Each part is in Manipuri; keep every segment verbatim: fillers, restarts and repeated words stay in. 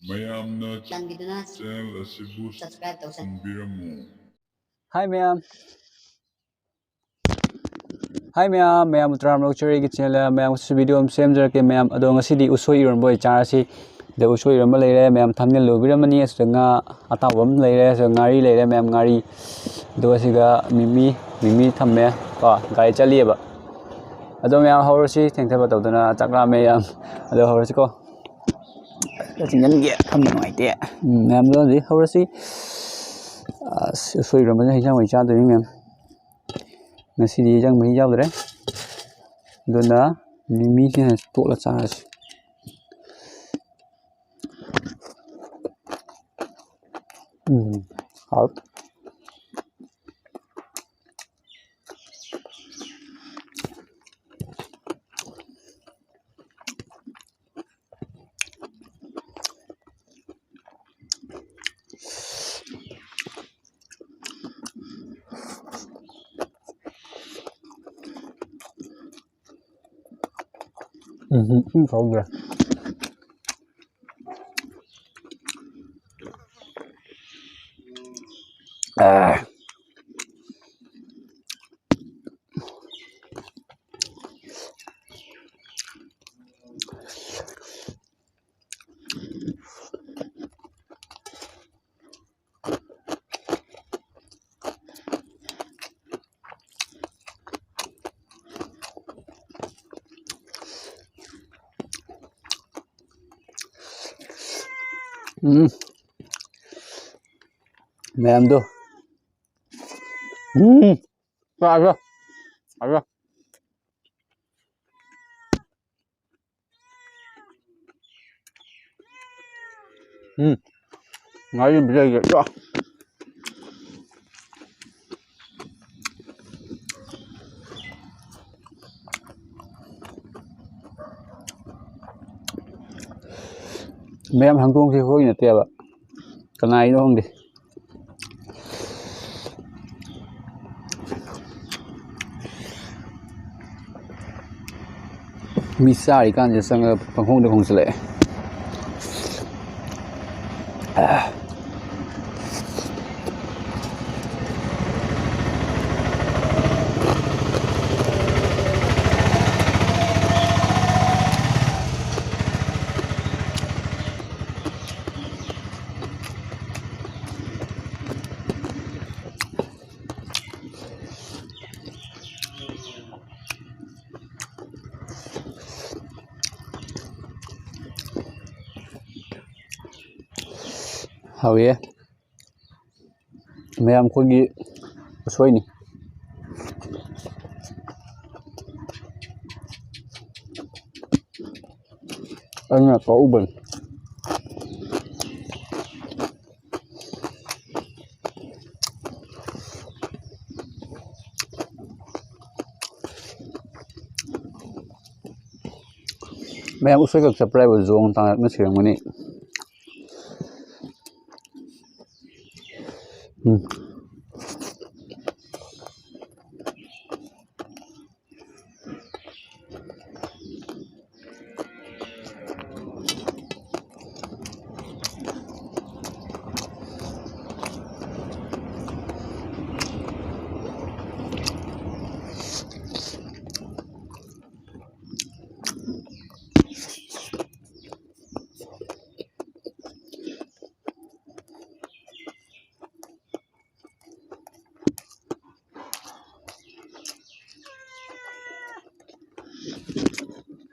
ꯃꯌꯥꯝꯅ ꯆꯥꯟꯕꯤꯗꯨꯅ channel ꯑꯁꯤꯕꯨ subscribe ꯇꯧꯁꯟꯕꯤꯔꯝꯃꯨ꯫ Hi ꯃꯌꯥꯝ꯫ Hi ꯃꯌꯥꯝ, ꯃꯌꯥꯝ ꯎꯇ꯭ꯔꯥꯝ ꯂꯧꯆꯔꯦꯒꯤ channel ꯃꯌꯥꯝ ꯉꯁꯤ video ꯑꯃ ꯁꯦꯝꯖꯔꯛꯀꯦ ꯃꯌꯥꯝ꯫ ꯑꯗꯣ ꯉꯁꯤꯗꯤ ꯎꯁꯣꯏ ꯏꯔꯣꯟꯕ ꯑꯣꯏꯅ ꯆꯥꯔꯁꯤ꯫ ꯑꯗ ꯎꯁꯣꯏ ꯏꯔꯣꯟꯕ ꯂꯩꯔꯦ ꯃꯌꯥꯝ, thumbnail ꯎꯕꯤꯔꯝꯃꯅꯤ꯫ ꯑꯁꯤꯗ ꯉꯥ ꯑꯇꯥꯎꯕ ꯑꯃ ꯂꯩꯔꯦ, ꯑꯁꯤꯗ ꯉꯥꯔꯤ ꯂꯩꯔꯦ ꯃꯌꯥꯝ, ꯉꯥꯔꯤ꯫ ꯑꯗꯨꯒ ꯁꯤꯒ ꯃꯤꯃꯤ, ꯃꯤꯃꯤ ꯊꯝꯃꯦ ꯀꯣ, ꯒꯥꯔꯤ ꯆꯠꯂꯤꯑꯕ꯫ ꯑꯗꯣ ꯃꯌꯥꯝ ꯍꯧꯔꯁꯤ, ꯊꯦꯡꯊꯕ ꯇꯧꯗꯅ, ꯆꯥꯛ ꯂꯥꯝꯃꯦ ꯌꯥꯝ꯫ ꯑꯗꯣ ꯍꯧꯔꯁꯤꯀꯣ꯫ ꯈꯔ ꯆꯤꯡꯖꯟꯒꯦ, ꯐꯝꯕ ꯅꯨꯡꯉꯥꯏꯇꯦ꯫ ꯎꯝ, ꯃꯌꯥꯝꯗꯣ ꯍꯧꯖꯤꯛ ꯍꯧꯔꯁꯤ꯫ ꯑꯁ, ꯎꯁꯣꯏ ꯏꯔꯣꯟꯕꯁꯦ ꯍꯤꯟꯖꯥꯡ ꯑꯣꯏꯅ ꯆꯥꯗꯣꯏꯅꯤ ꯃꯌꯥꯝ꯫ ꯉꯁꯤꯗꯤ ꯍꯤꯟꯖꯥꯡ ꯃꯍꯤ ꯌꯥꯎꯗ꯭ꯔꯦ꯫ ꯑꯗꯨꯅ ꯃꯤꯃꯤꯁꯤꯅ ꯇꯣꯠꯂ ꯆꯥꯔꯁꯤ꯫ ꯎꯝ, ꯍꯥꯎ꯫ ꯎꯝ, ꯎꯝ, ꯍꯥꯎꯗ꯭ꯔꯦ꯫ ꯑꯥ꯫ ꯎꯝ꯫ ꯃꯌꯥꯝꯗꯣ꯫ ꯎꯝ꯫ ꯆꯥꯔꯣ꯫ ꯆꯥꯔꯣ꯫ ꯎꯝ꯫ ꯉꯥꯔꯤ ꯑꯃ ꯄꯤꯖꯒꯦ꯫ ꯆꯥ꯫ ꯃꯌꯥꯝ ꯍꯪꯗꯣꯡꯁꯦ ꯑꯩꯈꯣꯏ ꯅꯠꯇꯦꯕ꯫ ꯀꯅꯥꯒꯤꯅꯣ ꯈꯪꯗꯦ꯫ ꯃꯤ ꯆꯥꯔꯤꯀꯥꯟꯁꯤꯗ ꯆꯪꯉꯒ ꯄꯪꯈꯣꯡꯗ ꯈꯣꯡꯖꯜꯂꯛꯑꯦ꯫ ꯍꯥꯎꯋꯦ꯫ ꯃꯌꯥꯝ ꯑꯩꯈꯣꯏꯒꯤ ꯎꯁꯣꯏꯅꯤ꯫ ꯑꯩꯅ ꯀꯛꯎꯕꯅꯤ꯫ ꯃꯌꯥꯝ ꯎꯁꯣꯏ ꯀꯛ ꯆꯠꯄ꯭ꯔꯥ ꯍꯥꯏꯕ ꯖꯣꯡ ꯇꯥꯡꯂꯛꯅ ꯁꯤꯔꯝꯒꯅꯤ꯫ ꯎꯝ꯫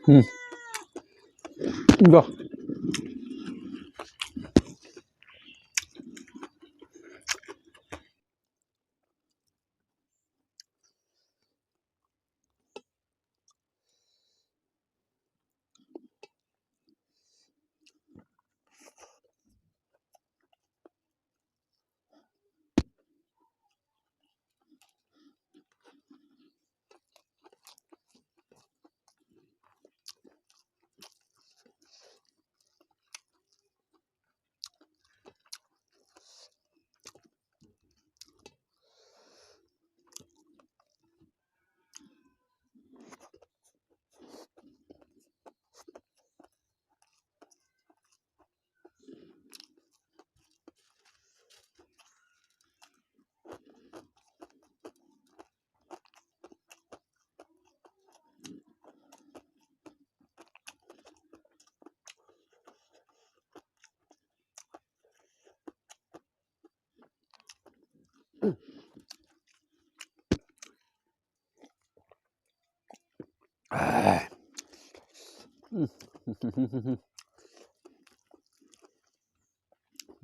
ꯎꯝ꯫ ꯏꯗꯣ꯫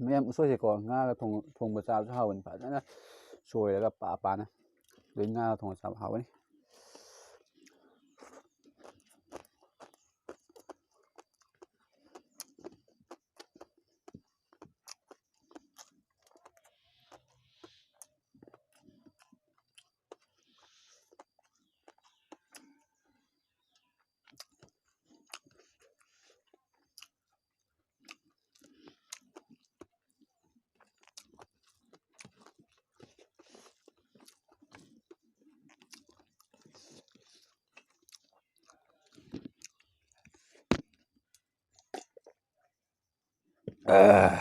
ꯃꯌꯥꯝ ꯎꯁꯣꯏꯁꯦꯀꯣ, ꯉꯥꯒ ꯊꯣꯡ-, ꯊꯣꯡꯕ ꯆꯥꯕꯁꯨ ꯍꯥꯎꯕꯅꯤ꯫ ꯐꯖꯅ ꯁꯣꯏꯔꯒ ꯄꯥ ꯄꯥꯅ꯫ ꯑꯗꯩ ꯉꯥꯒ ꯊꯣꯡꯉ ꯆꯥꯕ ꯍꯥꯎꯕꯅꯤ꯫ ꯑꯥ꯫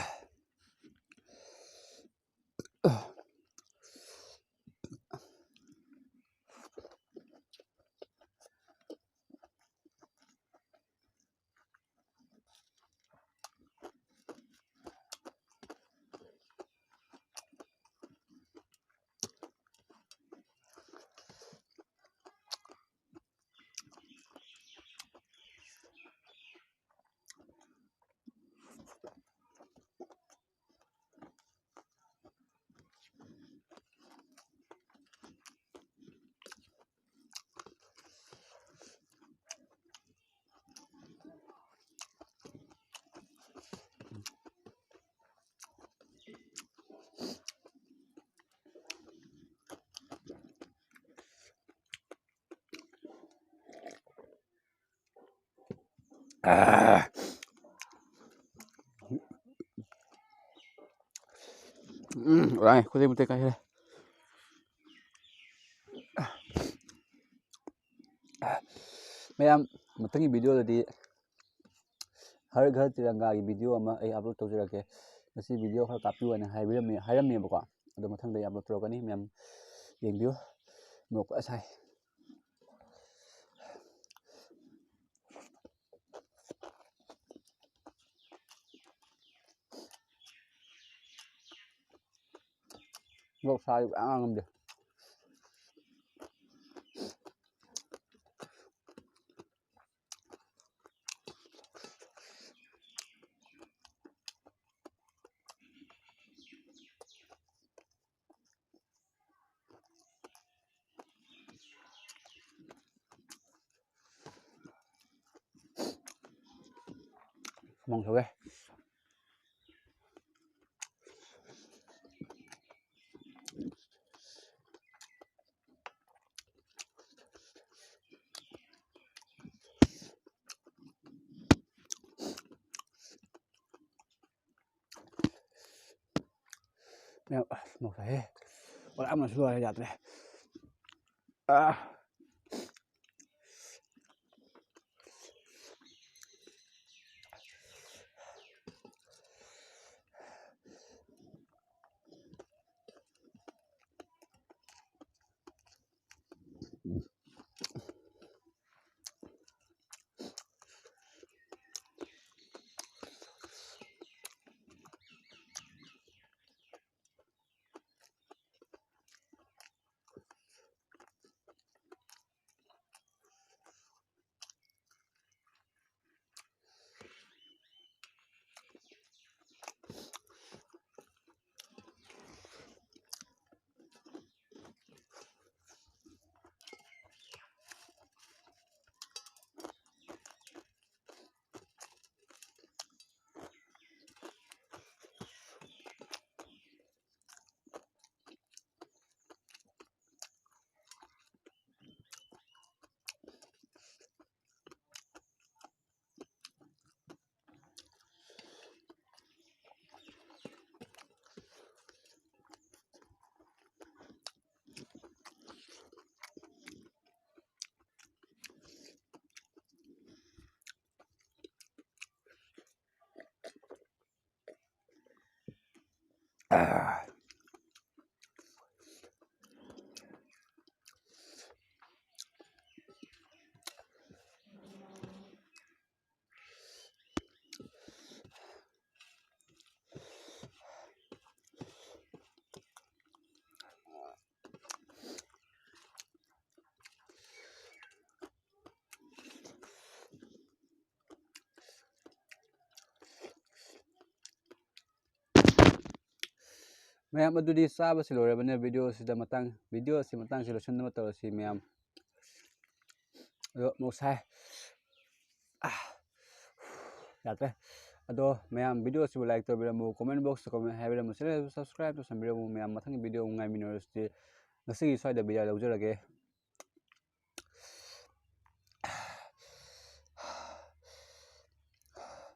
ꯎꯝ, ꯋꯥꯏ, ꯈꯨꯗꯩ ꯃꯨꯇꯩ ꯀꯥꯏꯁꯜꯂꯦ꯫ ꯃꯌꯥꯝ, ꯃꯊꯪꯒꯤ video ꯗꯗꯤ ꯍꯔ ꯘꯔ ꯇꯤꯔꯪꯒꯥꯒꯤ video ꯑꯃ ꯑꯩ upload ꯇꯧꯖꯔꯛꯀꯦ꯫ ꯉꯁꯤ video ꯈꯔ ꯀꯥꯞꯄꯤꯌꯨ ꯍꯥꯏꯅ ꯍꯥꯏꯕꯤꯔꯝꯃꯤ, ꯍꯥꯏꯔꯝꯃꯦꯕꯀꯣ꯫ ꯑꯗꯣ ꯃꯊꯪꯗ ꯑꯩ upload ꯇꯧꯔꯛꯀꯅꯤ, ꯃꯌꯥꯝ ꯌꯦꯡꯕꯤꯌꯨ꯫ ꯃꯣꯔꯣꯛ ꯐꯖ ꯁꯥꯏ꯫ ꯃꯣꯔꯣꯛ ꯁꯥꯔꯗꯤ ꯄꯨꯔꯥ ꯉꯥꯡ ꯉꯝꯗꯦ꯫ ꯃꯣꯡ ꯁꯧꯋꯦ꯫ ꯃꯌꯥꯝ, ꯑꯁ, ꯃꯣꯔꯣꯛ ꯁꯥꯏꯍꯦ꯫ ꯋꯥꯔꯥ ꯑꯃꯅꯁꯨ ꯂꯣꯏꯔꯦ, ꯌꯥꯗ꯭ꯔꯦ꯫ ꯑꯥ꯫ ꯃꯌꯥꯝ, ꯑꯗꯨꯗꯤ ꯆꯥꯕꯁꯤ ꯂꯣꯏꯔꯕꯅꯤꯅ video ꯁꯤꯗ ꯃꯇꯥꯡ, video ꯁꯤ ꯃꯇꯥꯡꯁꯤ ꯂꯣꯏꯁꯤꯟꯅꯕ ꯇꯧꯔꯁꯤ ꯃꯌꯥꯝ꯫ ꯑꯗꯣ ꯃꯣꯔꯣꯛ ꯁꯥꯏ꯫ ꯑꯥ꯫ ꯌꯥꯗ꯭ꯔꯦ꯫ ꯑꯗꯣ ꯃꯌꯥꯝ video ꯑꯁꯤꯕꯨ like ꯇꯧꯕꯤꯔꯝꯃꯨ, comment box comment ꯍꯥꯏꯕꯤꯔꯝꯃꯨ, channel subscribe ꯇꯧꯁꯟꯕꯤꯔꯝꯃꯨ꯫ ꯃꯌꯥꯝ ꯃꯊꯪꯒꯤ video ꯑꯃꯨꯛ ꯉꯥꯏꯃꯤꯟꯅꯔꯁꯤ꯫ ꯉꯁꯤꯒꯤ ꯁ꯭ꯋꯥꯏꯗ video ꯂꯧꯖꯔꯒꯦ꯫